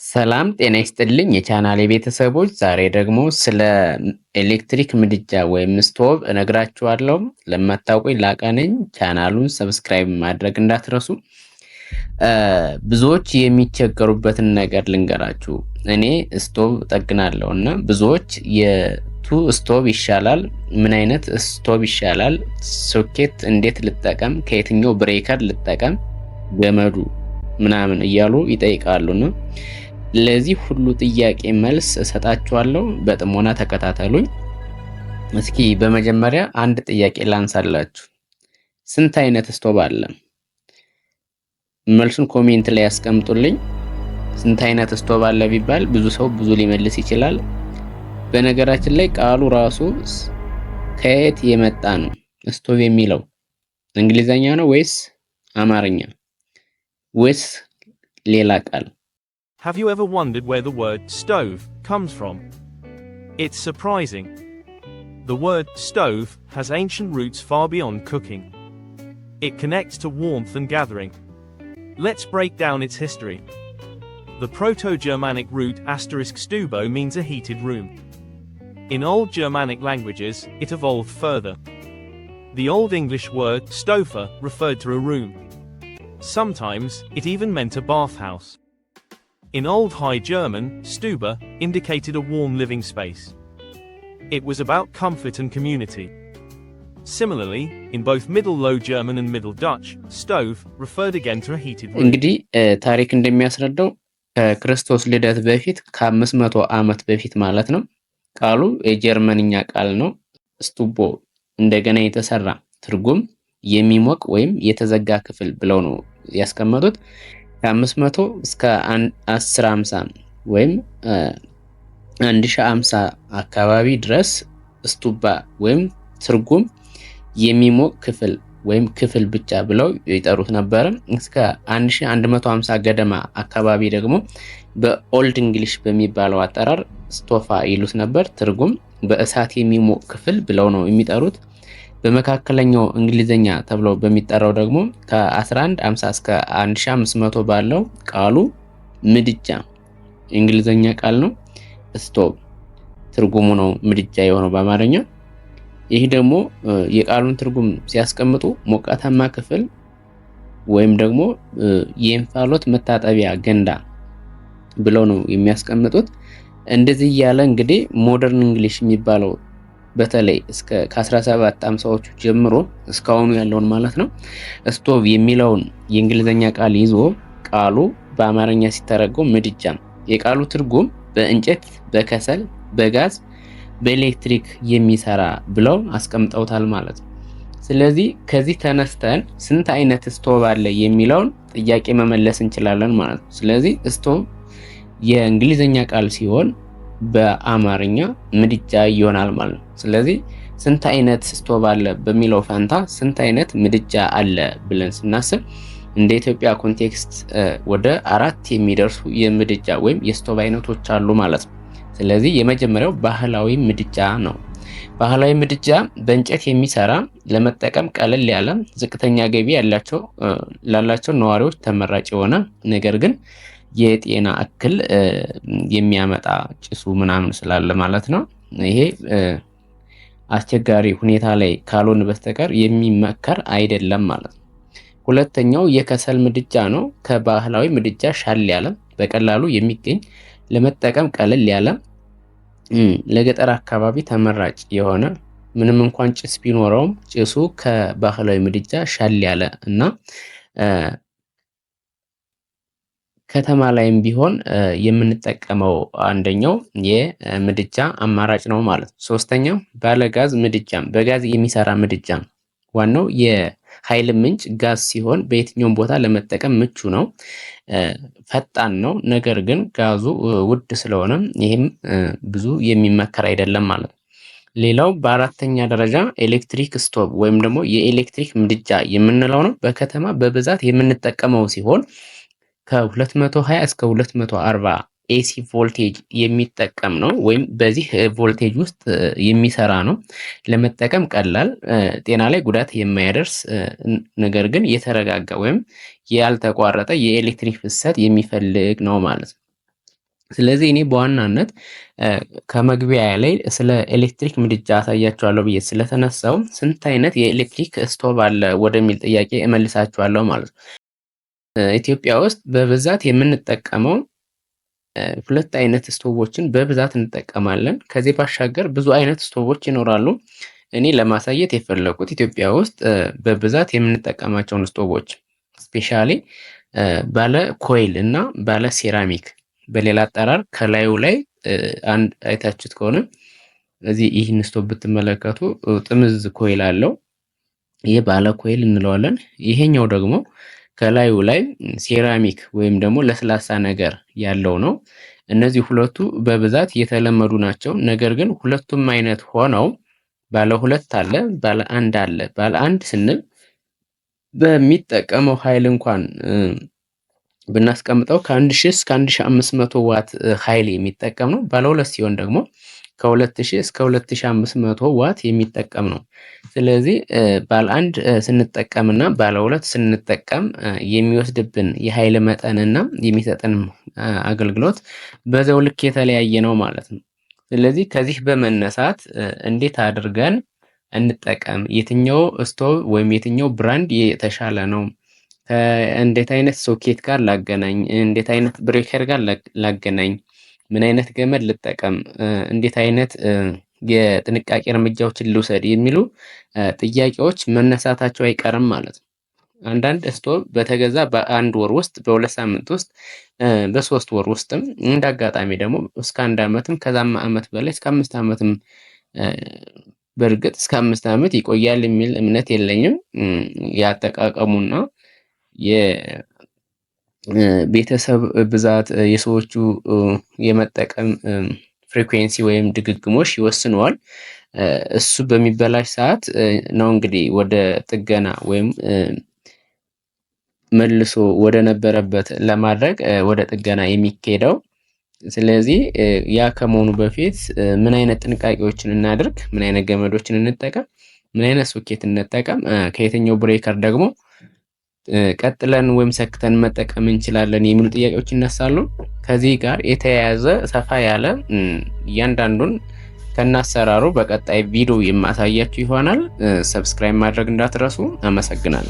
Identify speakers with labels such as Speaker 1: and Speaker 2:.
Speaker 1: ሰላም ጤና ይስጥልኝ የቻናሌ ቤተሰቦች፣ ዛሬ ደግሞ ስለ ኤሌክትሪክ ምድጃ ወይም ስቶቭ እነግራችኋለሁ። ለማታውቁኝ ላቀ ነኝ። ቻናሉን subscribe ማድረግ እንዳትረሱ። ብዙዎች የሚቸገሩበትን ነገር ልንገራችሁ። እኔ ስቶቭ ጠግናለሁ እና ብዙዎች የቱ ስቶቭ ይሻላል፣ ምን አይነት ስቶቭ ይሻላል፣ ሶኬት እንዴት ልጠቀም፣ ከየትኛው breaker ልጠቀም፣ ገመዱ ምናምን እያሉ ይጠይቃሉና ለዚህ ሁሉ ጥያቄ መልስ እሰጣችኋለሁ። በጥሞና ተከታተሉኝ። እስኪ በመጀመሪያ አንድ ጥያቄ ላንሳላችሁ። ስንት አይነት ስቶቭ አለ? መልሱን comment ላይ ያስቀምጡልኝ። ስንት አይነት ስቶቭ አለ ቢባል ብዙ ሰው ብዙ ሊመልስ ይችላል። በነገራችን ላይ ቃሉ ራሱ ከየት የመጣ ነው? ስቶቭ የሚለው እንግሊዘኛ ነው ወይስ አማርኛ ወይስ ሌላ ቃል?
Speaker 2: Have you ever wondered where the word "stove" comes from? It's surprising. The word "stove" has ancient roots far beyond cooking. It connects to warmth and gathering. Let's break down its history. The Proto-Germanic root asterisk stubo means a heated room. In Old Germanic languages, it evolved further. The Old English word stofa referred to a room. Sometimes, it even meant a bathhouse. In Old High German, Stube indicated a warm living space. It was about comfort and community. Similarly, in both Middle Low German and Middle Dutch, stove referred again to a heated room.
Speaker 1: እንግዲህ ታሪክ እንደሚያስረዳው ከክርስቶስ ልደት በፊት ከ500 ዓመት በፊት ማለት ነው። ቃሉ የጀርመንኛ ቃል ነው። ስቱቦ እንደገና የተሰራ ትርጉም የሚሞቅ ወይም የተዘጋ ክፍል ብለው ነው ያስቀመጡት። ከ500 እስከ 1050 ወይም 1050 አካባቢ ድረስ ስቱባ ወይም ትርጉም የሚሞቅ ክፍል ወይም ክፍል ብቻ ብለው ይጠሩት ነበረ። እስከ 1150 ገደማ አካባቢ ደግሞ በ Old English በሚባለው አጠራር ስቶፋ ይሉት ነበር። ትርጉም በእሳት የሚሞቅ ክፍል ብለው ነው የሚጠሩት። በመካከለኛው እንግሊዘኛ ተብሎ በሚጠራው ደግሞ ከ1150 እስከ 1500 ባለው ቃሉ ምድጃ እንግሊዘኛ ቃል ነው። ስቶቭ ትርጉሙ ነው ምድጃ የሆነው በአማርኛ። ይህ ደግሞ የቃሉን ትርጉም ሲያስቀምጡ ሞቃታማ ክፍል ወይም ደግሞ የእንፋሎት መታጠቢያ ገንዳ ብለው ነው የሚያስቀምጡት። እንደዚህ እያለ እንግዲህ Modern English የሚባለው በተለይ እስከ ከ1750ዎቹ ጀምሮ እስካሁኑ ያለውን ማለት ነው ስቶቭ የሚለውን የእንግሊዝኛ ቃል ይዞ ቃሉ በአማርኛ ሲተረጎም ምድጃ፣ የቃሉ ትርጉም በእንጨት፣ በከሰል፣ በጋዝ፣ በኤሌክትሪክ የሚሰራ ብለው አስቀምጠውታል ማለት ነው። ስለዚህ ከዚህ ተነስተን ስንት አይነት ስቶቭ አለ የሚለውን ጥያቄ መመለስ እንችላለን ማለት ነው። ስለዚህ ስቶቭ የእንግሊዝኛ ቃል ሲሆን በአማርኛ ምድጃ ይሆናል ማለት ነው። ስለዚህ ስንት አይነት ስቶቭ አለ በሚለው ፋንታ ስንት አይነት ምድጃ አለ ብለን ስናስብ እንደ ኢትዮጵያ context ወደ አራት የሚደርሱ የምድጃ ወይም የስቶቭ አይነቶች አሉ ማለት ነው። ስለዚህ የመጀመሪያው ባህላዊ ምድጃ ነው። ባህላዊ ምድጃ በእንጨት የሚሰራ፣ ለመጠቀም ቀለል ያለ፣ ዝቅተኛ ገቢ ያላቸው ላላቸው ነዋሪዎች ተመራጭ የሆነ ነገር ግን የጤና እክል የሚያመጣ ጭሱ ምናምን ስላለ ማለት ነው። ይሄ አስቸጋሪ ሁኔታ ላይ ካልሆን በስተቀር የሚመከር አይደለም ማለት ነው። ሁለተኛው የከሰል ምድጃ ነው። ከባህላዊ ምድጃ ሻል ያለ፣ በቀላሉ የሚገኝ፣ ለመጠቀም ቀለል ያለ፣ ለገጠር አካባቢ ተመራጭ የሆነ፣ ምንም እንኳን ጭስ ቢኖረውም ጭሱ ከባህላዊ ምድጃ ሻል ያለ እና ከተማ ላይም ቢሆን የምንጠቀመው አንደኛው የምድጃ አማራጭ ነው ማለት ነው። ሶስተኛው ባለጋዝ ምድጃ፣ በጋዝ የሚሰራ ምድጃ፣ ዋናው የኃይል ምንጭ ጋዝ ሲሆን በየትኛውም ቦታ ለመጠቀም ምቹ ነው፣ ፈጣን ነው። ነገር ግን ጋዙ ውድ ስለሆነ ይህም ብዙ የሚመከር አይደለም ማለት ነው። ሌላው በአራተኛ ደረጃ electric stove ወይም ደግሞ የኤሌክትሪክ ምድጃ የምንለው ነው። በከተማ በብዛት የምንጠቀመው ሲሆን ከ220 እስከ 240 AC voltage የሚጠቀም ነው ወይም በዚህ ቮልቴጅ ውስጥ የሚሰራ ነው። ለመጠቀም ቀላል፣ ጤና ላይ ጉዳት የማያደርስ፣ ነገር ግን የተረጋጋ ወይም ያልተቋረጠ የኤሌክትሪክ ፍሰት የሚፈልግ ነው ማለት ነው። ስለዚህ እኔ በዋናነት ከመግቢያ ላይ ስለ ኤሌክትሪክ ምድጃ አሳያችኋለሁ ብዬ ስለተነሳው ስንት አይነት የኤሌክትሪክ ስቶቭ አለ ወደሚል ጥያቄ እመልሳችኋለሁ ማለት ነው። ኢትዮጵያ ውስጥ በብዛት የምንጠቀመው ሁለት አይነት ስቶቮችን በብዛት እንጠቀማለን። ከዚህ ባሻገር ብዙ አይነት ስቶቮች ይኖራሉ። እኔ ለማሳየት የፈለኩት ኢትዮጵያ ውስጥ በብዛት የምንጠቀማቸውን ስቶቮች specially ባለ coil እና ባለ ሴራሚክ፣ በሌላ አጠራር ከላዩ ላይ አንድ አይታችሁት ከሆነ እዚህ ይህን ስቶቭ ብትመለከቱ ጥምዝ coil አለው። ይህ ባለ coil እንለዋለን። ይሄኛው ደግሞ ከላዩ ላይ ሴራሚክ ወይም ደግሞ ለስላሳ ነገር ያለው ነው። እነዚህ ሁለቱ በብዛት የተለመዱ ናቸው። ነገር ግን ሁለቱም አይነት ሆነው ባለ ሁለት አለ፣ ባለ አንድ አለ። ባለ አንድ ስንል በሚጠቀመው ኃይል እንኳን ብናስቀምጠው ከ1000 እስከ 1500 ዋት ኃይል የሚጠቀም ነው። ባለ ሁለት ሲሆን ደግሞ ከ2000 እስከ 2500 ዋት የሚጠቀም ነው። ስለዚህ ባለ አንድ ስንጠቀምና ባለ ሁለት ስንጠቀም የሚወስድብን የኃይል መጠንና የሚሰጠን አገልግሎት በዛው ልክ የተለያየ ነው ማለት ነው። ስለዚህ ከዚህ በመነሳት እንዴት አድርገን እንጠቀም፣ የትኛው ስቶቭ ወይም የትኛው brand የተሻለ ነው፣ እንዴት አይነት ሶኬት ጋር ላገናኝ፣ እንዴት አይነት breaker ጋር ላገናኝ፣ ምን አይነት ገመድ ልጠቀም፣ እንዴት አይነት የጥንቃቄ እርምጃዎችን ልውሰድ የሚሉ ጥያቄዎች መነሳታቸው አይቀርም ማለት ነው። አንዳንድ ስቶቭ በተገዛ በአንድ ወር ውስጥ፣ በ2 ሳምንት ውስጥ፣ በ3 ወር ውስጥም፣ እንደ አጋጣሚ ደግሞ እስከ አንድ ዓመትም ከዛም ዓመት በላይ እስከ 5 ዓመትም፣ በእርግጥ እስከ 5 ዓመት ይቆያል የሚል እምነት የለኝም። ያጠቃቀሙና የቤተሰብ ብዛት፣ የሰዎቹ የመጠቀም frequency ወይም ድግግሞሽ ይወስነዋል። እሱ በሚበላሽ ሰዓት ነው እንግዲህ ወደ ጥገና ወይም መልሶ ወደ ነበረበት ለማድረግ ወደ ጥገና የሚኬደው። ስለዚህ ያ ከመሆኑ በፊት ምን አይነት ጥንቃቄዎችን እናድርግ፣ ምን አይነት ገመዶችን እንጠቀም፣ ምን አይነት ሶኬት እንጠቀም፣ ከየትኛው breaker ደግሞ ቀጥለን ወይም ሰክተን መጠቀም እንችላለን የሚሉ ጥያቄዎች ይነሳሉ። ከዚህ ጋር የተያያዘ ሰፋ ያለ እያንዳንዱን ከነአሰራሩ በቀጣይ ቪዲዮ የማሳያችሁ ይሆናል። Subscribe ማድረግ እንዳትረሱ። አመሰግናለሁ።